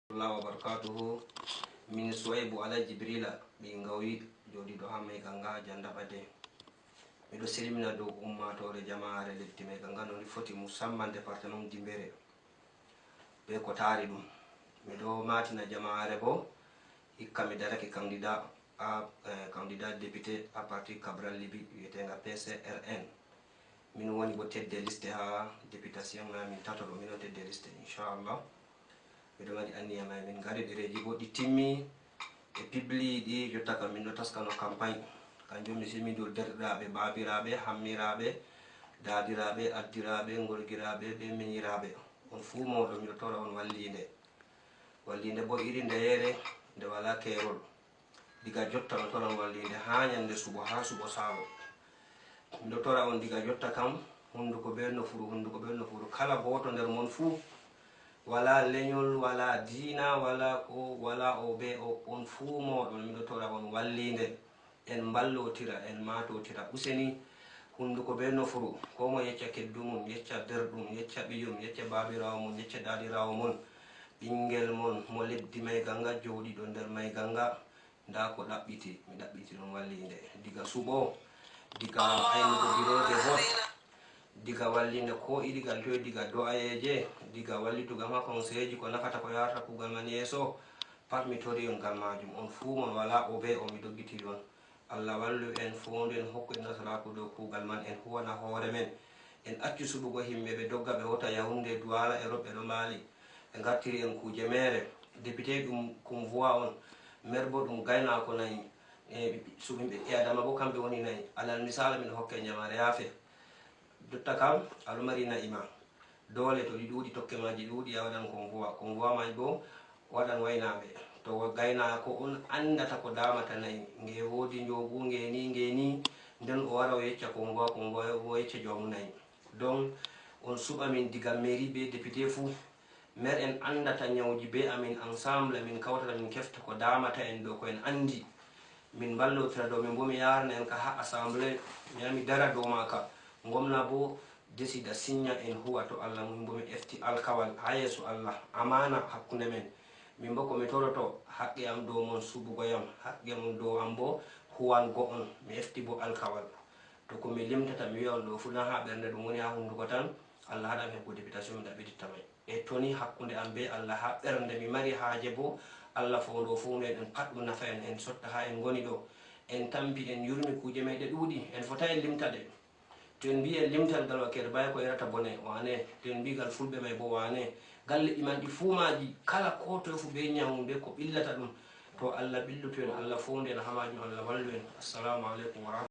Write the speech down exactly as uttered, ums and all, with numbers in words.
Warahmatullahi wabarakatuhu. Min Suwaibu Alhaji Jibrila, ɓii Ngawi, jooɗiiɗo haa Maiganga, Jandaba de. Miɗo silmina dow ummaatoore jamaare leddi Maiganga no ndi foti, musamman departement Dimbere, bee ko taari ɗum. Miɗo maatina jamaare boo, hikka mi darake candidat a, eh, candidat député à parti Cabral Libi, wi'eteenga P C R N. Min woni boo tête de liste haa députation, na min tatoɗo, min on tête de liste, inchallah. Miɗo mari anniya may, min ngari ɗereeji boo ɗi timmi, ɓe publie ɗi, jotta kam min ɗo taskano campagne. Kanjum mi silmini dow derɗiraaɓe, baabiraaɓe, hammiraaɓe, daadiraaɓe, addiraaɓe, ngorgiraaɓe, bee minyiraaɓe. On fuu mooɗon miɗo tora on walliinde. Walliinde boo iri ndeyeere nde walaa keerol. Diga jotta mi ɗo tora on walliinde haa nyande suɓo, haa suɓo saalo. Mi ɗo tora on diga jotta kam, hunduko bee nofuru, hunduko bee nofuru. Kala gooto nder mon fuu, walaa lenyol, walaa diina, walaa o, walaa o bee o, on fuu mooɗon, mi ɗo tora on walliinde. En mballotira, en maatotira. Useni, hunduko bee nofuru, koo moy yecca keddu mum, yecca derɗum, yecca ɓiyum, yecca baabiraawo mum, yecca daadiraawo mum, ɓiŋngel mon mo leddi Maiganga, jooɗiiɗo nder Maiganga. Ndaa ko ɗaɓɓiti, mi ɗaɓɓiti ɗum walliinde. Diga suɓo, diga aynugo bureau de vote, diga walliinde ko iri gal toy, diga do'ayeeje, diga wallitugam haa conseilji ko nafata, ko yaarata kuugal man yeeso, pat mi tori on ngam maajum. On fuu mon walaa o bee o, mi doggitiri on. Allah wallu en, foondu en, hokku en nasaraaku dow kuugal man, en huuwana hoore men. En accu suɓugo yimɓe, ɓe dogga, ɓe hoota Yaoundé, Douala e Roɓe ɗo Mali. Ɓe ngartiri en kuuje meere. Député ɗum convoi on, maire boo ɗum gaynaako nayi. E suɓi ɓiɓɓe Adama boo kamɓe woni nayi. Alal misaala, miɗo hokke jamaare yaafe. Jotta kam, a ɗo mari na'i ma. Doole to ɗi ɗuuɗi, tokke maaji ɗuuɗi, a waɗan convoi. Convoi maaji boo waɗan waynaaɓe. To gaynaako on anndata ko damata na'i, nge woodi njoogu, nge ni, nge ni, nden o wara o yecca convoi, convoi o yecca joomu na'i. Donc, on suɓa min diga mairie bee député fuu. Maire en anndata nyawji bee amin, ensemble min kawtata, min kefta ko damata en dow ko en anndi. Min mballotira dow min boo, mi yaarna en ka haa assemblée, mi wi'a mi dara dow maaka. Ngomna boo desida, signa, en huwa to Allah mum, boo mi efti alkawal haa yeeso Allah, amaana hakkunde men. Min boo ko mi toroto, haqqe am dow mon suɓugo yam, haqqe mon dow am boo huwango on. Mi efti boo alkawal. To ko mi limtata, mi wi'a on ɗo fuu, na haa ɓernde ɗum woni, haa hunnduko tan, Allah haɗan heɓgo députation, mi ɗaɓɓititta may. E toni hakkunde am bee Allah haa ɓernde, mi mari haaje boo, Allah fowndo fowndo en, en pat ɗum nafa en, en sotta haa en ngoni ɗo. En tampi, en yurmi, kuuje may ɗe ɗuuɗi, en fotaay en limta ɗe. To en mbii en limtan gal Wakeer Baay ko yarata bone, waane. To en mbii gal Fulɓe may boo, waane. Gal leƴƴi man ɗi fuu maaji, kala koo toy fuu bee nyawnde ko ɓillata ɗum. To Allah ɓillutu en, Allah fowndo en haa maajum, Allah wallu en. Assalaamu aleykum wa rahmatullahi.